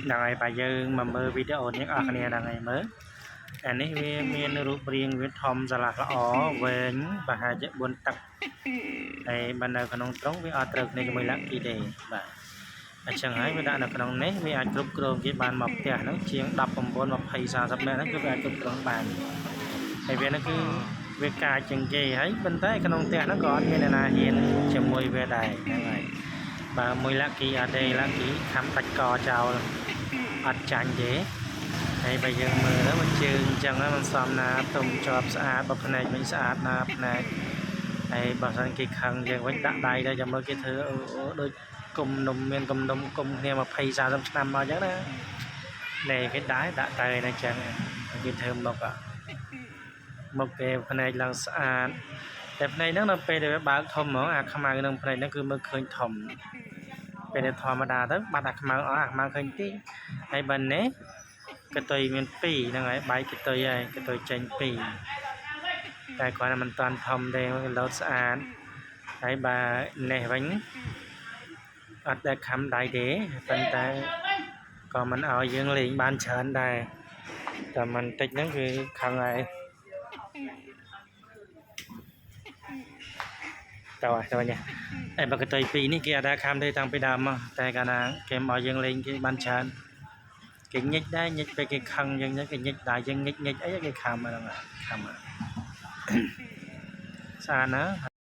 ហ្នឹងហើយបើយើងមកមើលវីដេអូនេះអស់គ្នាហ្នឹងហើយមើលអានេះវាមានរូបរាងវាធំស្រឡះល្អវែងប្រហែលជា4តឹកហើយបើនៅក្នុងទ្រុងវាអត់ត្រូវគ្នាជាមួយ Lucky ទេបាទអញ្ចឹងហើយវាដាក់នៅក្នុងនេះវាអាចគ្រប់គ្រងគេបានមកផ្ទះហ្នឹងជាង19 20 30នាក់ហ្នឹងគឺវាអាចគ្រប់គ្រងបានហើយវាហ្នឹងគឺវាកាចជាងគេហើយប៉ុន្តែក្នុងផ្ទះហ្នឹងក៏អត់មានអ្នកណាហ៊ានជាមួយវាដែរហ្នឹងហើយបើមួយ Lucky អត់ទេ Lucky ខំដាច់កចោលអត់ចាញ់ទេហើយបើយើងមើលទៅมันជើងអញ្ចឹងហ្នឹងมันសមណាទុំជាប់ស្អាតបើភ្នែកវិញស្អាតណាភ្នែកហើយបើសិនគេខឹងយើងវិញដាក់ដៃទៅចាំមើលគេធ្វើអូដូចគុំនំមានគុំនំគុំគ្នា20 30ឆ្នាំមកអញ្ចឹងណានេះគេដែរដាក់ទៅនៅអញ្ចឹងគេធ្វើមកមកគេភ្នែកឡើងស្អាតតែភ្នែកហ្នឹងនៅពេលដែលវាបើកធំហ្មងអាខ្មៅនឹងភ្នែកហ្នឹងគឺមើលឃើញធំពេលដែលធម្មតាទៅបាត់អាខ្មៅអស់អាខ្មៅឃើញទីហើយបើនេះកតុយមាន2ហ្នឹងហើយបែកកតុយហើយកតុយចេញ2តែគាត់មិនតាន់ធំទេលោតស្អាតហើយបើនេះវិញអត់ដែលខំដៃទេប៉ុន្តែក៏មិនឲ្យយើងលេងបានច្រើនដែរតែមិនតិចហ្នឹងគឺខឹងហើយតើតើញ៉ាអេបើកតុយ2នេះគេអត់ដែលខំទេតាំងពីដើមមកតែកាលណាគេមកឲ្យយើងលេងគេបានច្រើនគេញិចដែរញិចពេលគេខឹងយើងគេញិចដែរយើងញិចញិចអីគេខំហ្នឹងខំស្អាតណា។